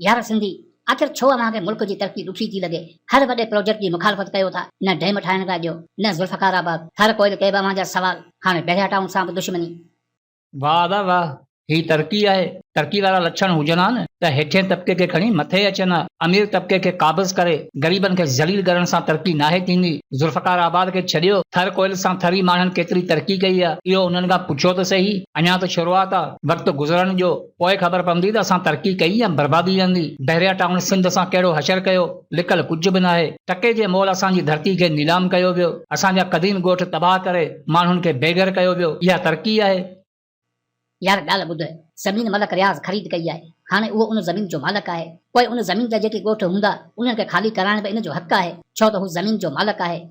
يار سنڌي آخر ڇو اوهان کي ملڪ جي ترقي ڏکي ٿي لڳي؟ هر وڏي پروجيڪٽ جي مخالفت ڪيو ٿا، نه ڊيم ٺاهڻ ٿا ڏيو، نه ذوالفقار آباد، ٿر ڪوئل تي به اوهان جا سوال، هاڻي بحريا ٽائون سان به دشمني. واهه ادا واهه هي ترقي آهي، ترقي وارا لڇڻ هجن ها نه ته هيٺين طبقي کي کڻي مٿي اچن ها، امير طبقي کي قابض ڪري غريبن کي ذليل ڪرڻ سان ترقي ناهي ٿيندي، ذوالفقار آباد کي ڇڏيو، ٿر ڪوئل سان ٿري ماڻهن ڪيتري ترقي ڪئي آهي اهو انهن کان پڇو ته سهي، اڃا ته شروعات آ، وقت گذرڻ ڏيو. پوء خبر پوندي ته اسان ترقي ڪئي يا بربادي آندي. بحريا ٽائون سنڌ سان ڪهڙو حشر ڪيو، لڪل ڪجهه به ناهي. ٽڪي جي مول اسان جي ڌرتي کي نيلام ڪيو ويو. اسان جا قديم ڳوٺ تباهه ڪري ماڻهن کي بي گهر ڪيو ويو. اها ترقي آهي؟ يار ڳالهه ٻڌ، زمين ملڪ رياض خريد ڪئي آهي. هاڻي اهو ان زمين جو مالڪ آهي. پوء ان زمين جا جيڪي ڳوٺ هوندا، انهن کي خالي ڪرائڻ به ان جو حق آهي، ڇو ته هو زمين جو مالڪ آهي.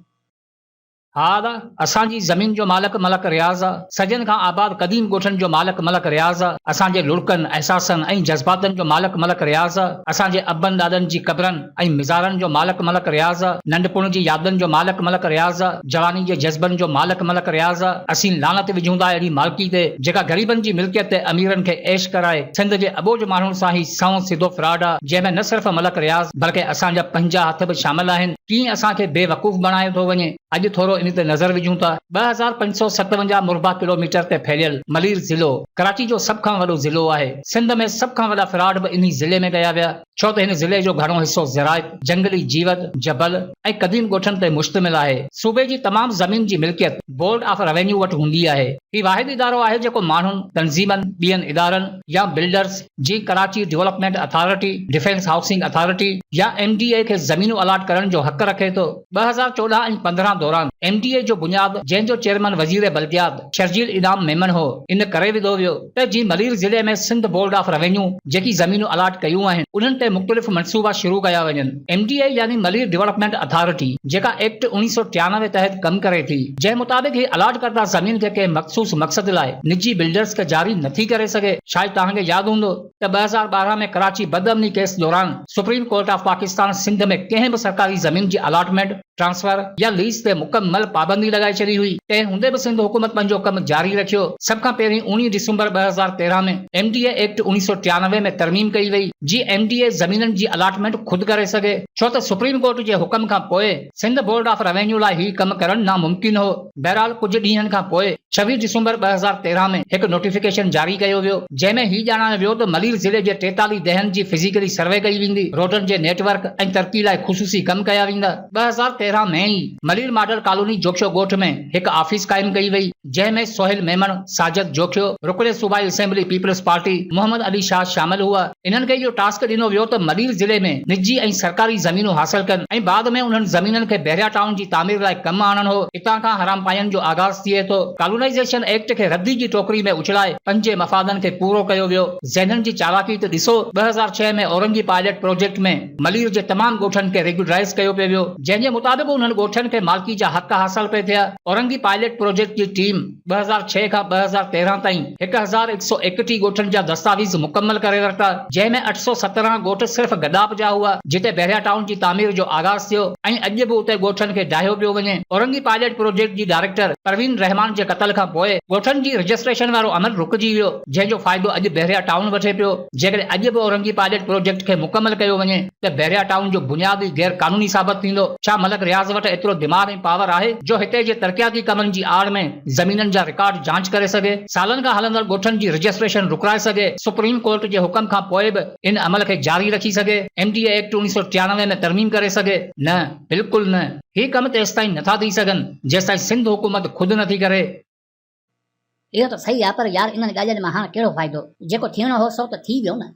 ها ادا، اسان جي زمين جو مالڪ ملڪ رياض آ، صدين کان آباد قديم ڳوٺن جو مالڪ ملڪ رياض آ، اسان جي لڙڪن، احساسن ۽ جذباتن جو مالڪ ملڪ رياض آ، اسان جي ابن ڏاڏن جي قبرن ۽ مزارن جو مالڪ ملڪ رياض آ، ننڍپڻ جي يادن جو مالڪ ملڪ رياض آ، جواني جي جذبن جو مالڪ ملڪ رياض آ، اسين لعنت وجهون ٿا اهڙي مالڪي تي، جيڪا غريبن جي ملڪيت تي اميرن کي عيش ڪرائي، سنڌ جي اٻوجهه ماڻهن سان هي سنئون سڌو فراڊ آ، جنهن ۾ نه صرف ملڪ رياض بلڪه اسان جا پنهنجا هٿ به شامل آهن. ڪيئن اسان کي بي وقوف بڻايو ٿو وڃي، اڄ ٿورو ان تي نظر وجهون ٿا. 2557 مربع ڪلو ميٽر تي ڦهليل ملير ضلعو ڪراچي جو سڀ کان وڏو ضلعو آهي. سنڌ ۾ سڀ کان وڏا فراڊ به انهي ضلعي ۾ ڪيا ويا، ڇو ته هن ضلعي جو گهڻو حصو زراعت، جهنگلي جيوت، جبل ۽ قديم ڳوٺن تي مشتمل آهي. صوبي جي تمام زمين جي ملڪيت بورڊ آف روينيو وٽ هوندي آهي. هي واحد ادارو آهي جيڪو ماڻهن، تنظيمن، ٻين ادارن يا بلڊرز، جي Karachi development authority, defence housing authority يا ايم ڊي اي کي زمينون الاٽ ڪرڻ جو حق رکي ٿو. 2014 ۽ 15 دوران ايم ڊي اي جو بنياد جنهن جو چيئرمين وزير بلديات شرجيل انعام ميمڻ هو ان ڪري وڌو ويو ته جي ملير ضلعي ۾ سنڌ بورڊ آف روينيو جيڪي زمينون الاٽ ڪيون آهن انهن تي مختلف منصوبا شروع ڪيا وڃن. ايم ڊي اي يعني ملير ڊولپمينٽ اٿارٽي جيڪا ايڪٽ 1993 تحت ڪم ڪري ٿي جنهن مطابق هي الاٽ ڪرده زمين کي ڪنهن مخصوص مقصد لاء نجي بلڊرز کي جاري نٿي ڪري سگهي. شايد توهان کي ياد هوندو ته 2012 ۾ ڪراچي بدامني ڪيس دوران supreme court of Pakistan Sindh ۾ ڪنهن به سرڪاري زمين جي الاٽمينٽ، ٽرانسفر يا ليز تي مڪمل پابندي لڳائي ڇڏي هئي. تنهن هوندي به سنڌ حڪومت پنهنجو ڪم جاري رکيو. سڀ کان پهرين اوڻيهه December 2013 ۾ M D A act 1993 ۾ ترميم ڪئي وئي جيئن ايم ڊي اي زمينن جي الاٽمينٽ خود ڪري سگهي ڇو ته سپريم ڪورٽ جي حڪم کان پوء سنڌ بورڊ آف روينيو لاء هي ڪم ڪرڻ ناممڪن هو. بهرحال ڪجهه ڏينهن کان پوء 26 ڊسمبر 2013 ۾ هڪ نوٽيفڪيشن جاري ڪيو ويو، جنهن ۾ هي ڄاڻايو ويو ته ملير ضلعي جي 43 ديهن جي فزيڪلي سروي ڪئي ويندي، روڊن جي نيٽ ورڪ ۽ ترقي لاء خصوصي ڪم ڪيا ويندا. 2013 ۾ ئي ملير ماڊل ڪالوني جوکيو ڳوٺ ۾ هڪ آفيس قائم ڪئي وئي، جنهن ۾ سهيل ميمڻ، ساجد جوکيو، رڪن صوبائي assembly peoples party Muhammad Ali Shah شامل هئا. انهن کي اهو ٽاسڪ ڏنو ويو ته ملير ضلعي ۾ نجي ۽ سرڪاري زمينون حاصل ڪن ۽ بعد ۾ انهن زمينن کي بحريا ٽائون جي تعمير لاء ڪم آڻڻ هو. اتان کان حرامپائين جو آغاز ٿئي ٿو. ڪالونائيزيشن ايڪٽ کي ردي جي ٽوڪري ۾ اڇلائي پنهنجي مفادن کي پورو ڪيو ويو. ذهنن جي چالاڪي ته ڏسو، 2006 ۾ اورنگي پائلٽ پروجيڪٽ ۾ ملير جي تمام ڳوٺن کي ريگيولرائيز ڪيو پئي ويو، جنهن جي مطابق انهن ڳوٺن کي مالڪي جا حق حاصل پئي ٿيا. اورنگي پائلٽ پروجيڪٽ جي ٽيم 2006 کان 2013 تائين 1131 ڳوٺن جا دستاويز مڪمل ڪري ورتا، جنهن ۾ 817 ڳوٺ صرف گڏاپ جا هئا، جتي بحريا ٽائون جي تعمير جو آغاز ٿيو ۽ اڄ به اتي ڳوٺن کي ڊاهيو پيو وڃي. اورنگي پائلٽ پروجيڪٽ جي ڊائريڪٽر پروين رحمان جي قتل کان پوء ڳوٺن جي رجسٽريشن وارو عمل رڪجي ويو، جنهن جو فائدو اڄ بحريا ٽائون وٺي پيو. جيڪڏهن اڄ به اورنگي پائلٽ پروجيڪٽ کي مڪمل ڪيو وڃي ته بحريا ٽائون جو بنياد ئي غير قانوني ثابت ٿيندو. ڇا ملڪ رياض وٽ ايترو دماغ ۽ پاور آهي جو هتي جي ترقياتي ڪمن جي آڙ ۾ زمينن جا رڪارڊ جانچ ڪري سگهي، سالن کان هلندڙ ڳوٺن جي رجسٽريشن رڪرائي سگهي، سپريم ڪورٽ جي حڪم کان پوء به ان عمل کي جاري رکي سگهي، ايم ڊي اي ايڪٽ 1993 ۾ ترميم ڪري سگهي؟ نه، بلڪل نه. هي ڪم تيستائين نٿا ٿي سگهن جيستائين سنڌ حڪومت خود نٿي ڪري. اهو ته صحيح آ پر يار انهن ڳالهين مان هاڻ ڪهڙو فائدو؟ جيڪو ٿيڻو هو سو ته ٿي ويو نه.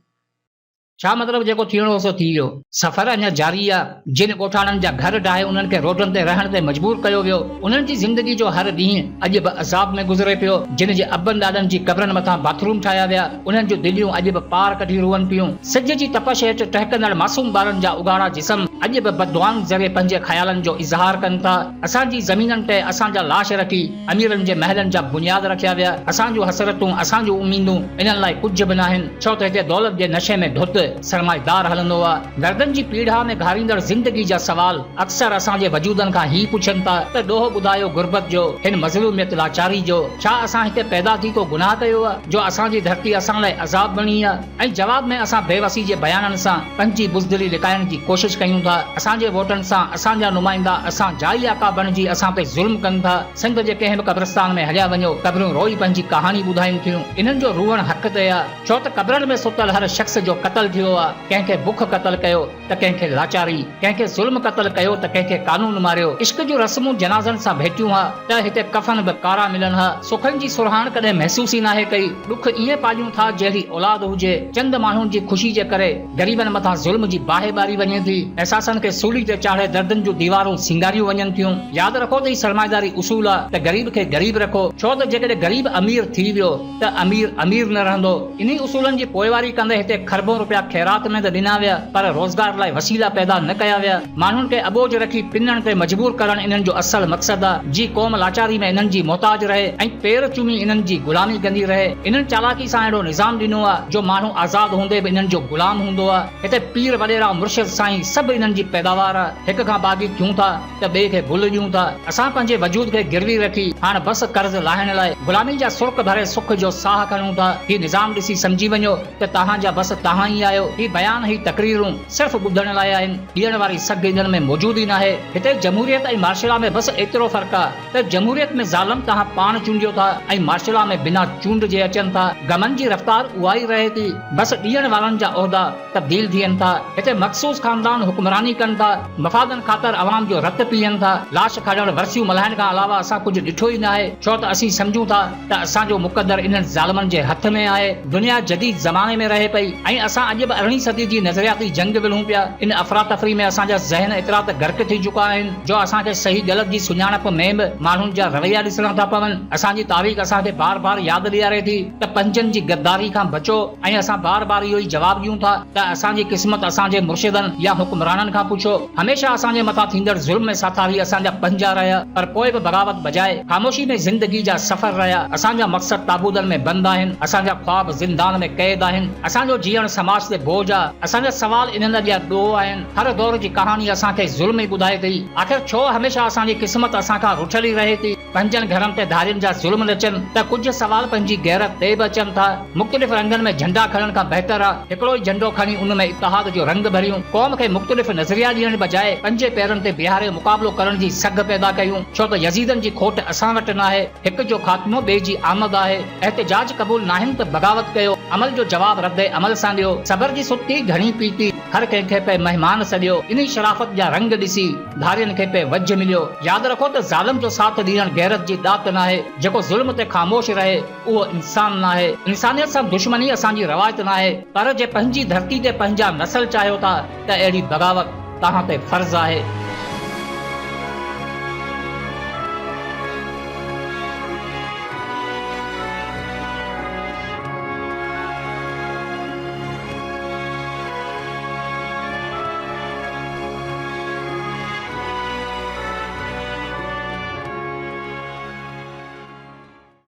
ڇا مطلب جيڪو ٿيڻو هو سو ٿي ويو؟ سفر اڃا جاري آ. جن ڳوٺاڻن جا گهر ڊاهي انهن کي روڊن تي رهڻ تي مجبور ڪيو ويو، انهن جي زندگي جو هر ڏينهن اڄ به عذاب ۾ گذري پيو. جن جي ابن ڏاڏن جي قبرن مٿان باٿ روم ٺاهيا ويا، انهن جون دليون اڄ به پار ڪڍي روئن پيون. سج جي تپش هيٺ ٽهڪندڙ معصوم ٻارن جا اگهاڙا جسم اڄ به بددعائن ذريعي پنهنجي خيالن جو اظهار ڪن ٿا. اسان جي زمينن تي اسان جا لاش رکي اميرن جي محلن جا بنياد رکيا ويا. اسان جون حسرتون، اسان جون اميدون انهن لاء ڪجهه به ناهن، ڇو ته هتي دولت جي نشي ۾ ڌت. سرمائيدار هلندو آ. دردن جي پيڙها ۾ گهاريندڙ زندگي جا سوال اڪثر اسان جي وجودن کان هي پڇن ٿا ته ڏوهه ٻڌايو غربت جو، هن مظلوميت لاچاري جو، ڇا اسان هتي پيدا ٿي ڪو گناهه ڪيو آ جو اسان جي ڌرتي اسان لاء عذاب بڻي آ؟ ۽ جواب ۾ اسان بيوسي جي بيانن سان پنهنجي بزدلي لڪائڻ جي ڪوشش ڪيون ٿا. اسان جي ووٽن سان اسان جا نمائندا اسان جا ئي آقا بڻجي اسان تي ظلم ڪن ٿا. سنڌ جي ڪنهن به قبرستان ۾ هليا وڃو، قبرون روئي پنهنجي ڪهاڻي ٻڌائين ٿيون. انهن جو روئڻ حق تي آ، ڇو ته قبرن ۾ ستل هر شخص جو قتل ٿيو آ. ڪنهن کي بک قتل ڪيو ته ڪنهن کي لاچاري، ڪنهن کي ظلم قتل ڪيو ته ڪنهن کي قانون ماريو. عشق جون رسمون جنازن سان ڀيٽيون ها ته هتي ڪفن به ڪارا ملن ها. سکن جي سرهاڻ ڪڏهن محسوس ئي ناهي ڪئي. ڏک ائين پاليون ٿا جهڙي اولاد هجي. چند ماڻهن جي خوشي جي ڪري غريبن مٿان ظلم جي باهه ٻاري وڃي ٿي. احساسن کي سولي تي چاڙهي دردن جون ديوارون سينگاريون وڃن ٿيون. ياد رکو ته هي سرمائيداري اصول آ ته غريب کي غريب رکو. ڇو ته جيڪڏهن غريب امير ٿي ويو ته امير امير نه رهندو. انهي اصولن جي پوئواري ڪندي هتي کربون روپيا خيرات ۾ ته ڏنا ويا پر روزگار لاء وسيلا پيدا نه ڪيا ويا. ماڻهن کي اٻوجهه رکي پنڻ تي مجبور ڪرڻ انهن جو اصل مقصد آ. جي قوم لاچاري ۾ انهن جي محتاج رهي ۽ پير چمي انهن جي غلامي ڪندي رهي. انهن چالاڪي سان اهڙو نظام ڏنو آ جو ماڻهو آزاد هوندي به انهن جو غلام هوندو آ. هتي پير وڏيرا مرشد سائين سڀ انهن جي پيداوار آ. هڪ کان باغي ٿيون ٿا ته ٻئي کي گل ڏيون ٿا. اسان پنهنجي وجود کي گروي رکي هاڻ بس قرض لاهڻ لاء غلامي جا سرڪ ڀري سک جو ساهه کڻون ٿا. هي نظام ڏسي سمجهي وڃو ته توهان جا بس توهان ئي آهيو. هي بيان هي تقريرون صرف ٻڌڻ لاء آهن. ڏيڻ واري سگهه انهن ۾ موجود ئي ناهي. هتي جمهوريت ۽ مارشلا ۾ بس ايترو فرق آ ته جمهوريت ۾ ظالم توهان پاڻ چونڊيو ٿا ۽ مارشلا ۾ بنا چونڊ جي اچن ٿا. غمن جي رفتار اها ئي رهي ٿي. بس ڏيڻ وارن جا عهدا تبديل ٿين ٿا. هتي مخصوص خاندان حڪمراني ڪن ٿا. مفادن خاطر عوام جو رت پيئن ٿا. لاش کڻڻ، ورسيون ملهائڻ کان علاوه اسان ڪجهه ڏٺو ئي ناهي. ڇو ته اسين سمجهون ٿا ته اسان جو مقدر انهن ظالمن جي هٿ ۾ آهي. دنيا جديد زماني ۾ رهي پئي ۽ اسان اڄ به ارڙهين صدي جي نظرياتي جنگ وڙهون پيا. ان افراتفري ۾ اسان جا ذهن ايترا ته غرق ٿي چڪا آهن جو اسان کي صحيح غلط جي سڃاڻپ ۾ به ماڻهن جا رويا ڏسڻا ٿا پون. اسان جي تاريخ اسان کي بار بار ياد ڏياري ٿي ته پنهنجن جي غداري کان بچو ۽ اسان بار بار اهو ئي جواب ڏيون ٿا ته اسان جي قسمت اسان جي مرشدن يا حڪمرانن کان پڇو. هميشه اسان جي مٿان ٿيندڙ ظلم ۽ ساٿاري اسان جا پنهنجا رهيا پر پوء به بغاوت بجاء خاموشي ۾ زندگي جا سفر رهيا. اسان جا مقصد تابوتن ۾ بند آهن، اسان جا خواب زندان ۾ قيد آهن، اسان جو جيئڻ سماج تي بوجهه آ، اسان جا سوال انهن اڳيان ڏوهه آهن. هر دور جي ڪهاڻي اسان کي ظلم ئي ٻڌائي ٿي. آخر ڇو هميشه اسان جي قسمت اسان کان رٺل ئي رهي ٿي؟ پنهنجن گهرن تي ڌارين جا ظلم نچن ته ڪجهه سوال پنهنجي غيرت تي به اچن ٿا. مختلف رنگن ۾ جهنڊا کڻڻ کان بهتر آ هڪڙو ئي جهنڊو کڻي ان ۾ اتحاد جو رنگ ڀريون. قوم کي مختلف نظريا ڏيڻ بجاء پنهنجي پيرن تي بيهاري مقابلو ڪرڻ جي سگهه پيدا ڪيون. ڇو ته يزيدن جي کوٽ اسان وٽ ناهي. هڪ جو خاتمو ٻئي جي آمد آهي. احتجاج قبول ناهن ته بغاوت ڪيو. عمل جو جواب رد عمل سان ڏيو. صبر جي ستي گهڻي پيتي. هر ڪنهن کي پئي مهمان سڏيو. انهي شرافت جا رنگ ڏسي. ڌارين کي پئي وجهه مليو. ياد رکو ته ظالم جو ساٿ ڏيڻ غيرت جي ڏات ناهي. جيڪو ظلم تي خاموش رهي، اهو انسان ناهي. انسانيت سان دشمني اسان جي روايت ناهي. پر جي پنهنجي ڌرتي تي پنهنجا نسل چاهيو ٿا ته اهڙي بغاوت توهان تي فرض آهي.